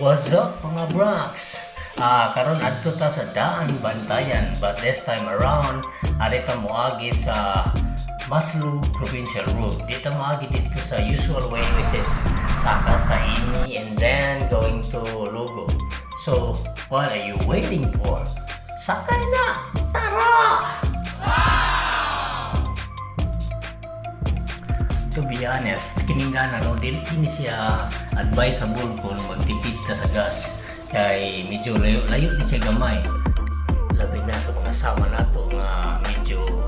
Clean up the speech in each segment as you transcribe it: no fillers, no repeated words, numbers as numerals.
What's up, mga Brax? Karon adto ta sa Daanbantayan, but this time around ari ta moagi sa Maslog Provincial Road. Di ta moagi dito sa usual way, which is saka sa Ini and then going to Lugo. So, what are you waiting for? Sakay na! Tara! To be honest, kining na, no, dili kini siya advisable kung magtipid ka sa gas kay medyo layo layo ni siya gamay, labi na sa mga sama nato nga medyo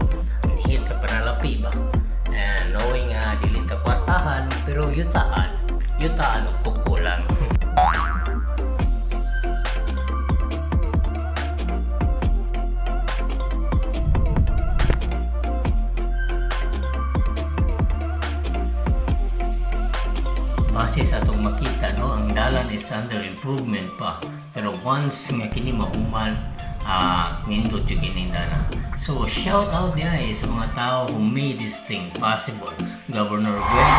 hit sa panalapi ba, and knowing nga dili ta kwartahan pero yutaan yutaan og kuko lang. Base sa atong makita, no, ang dalan is under improvement pa, pero once nga kini mahuman, nindot jud kining dana. So shout out diay sa mga tao who made this thing possible. Governor Gwen.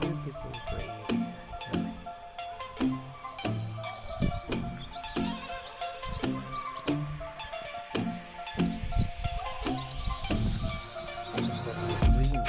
Beautiful tree. Green.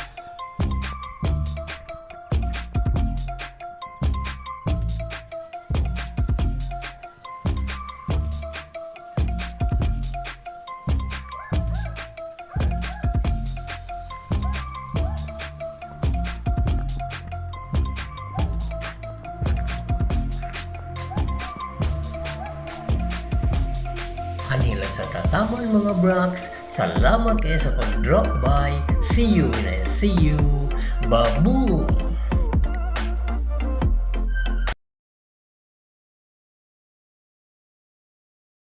Ani lang sa tataman, mga Brax. Salamat kayo sa pag-drop by. See you when I see you. Babu!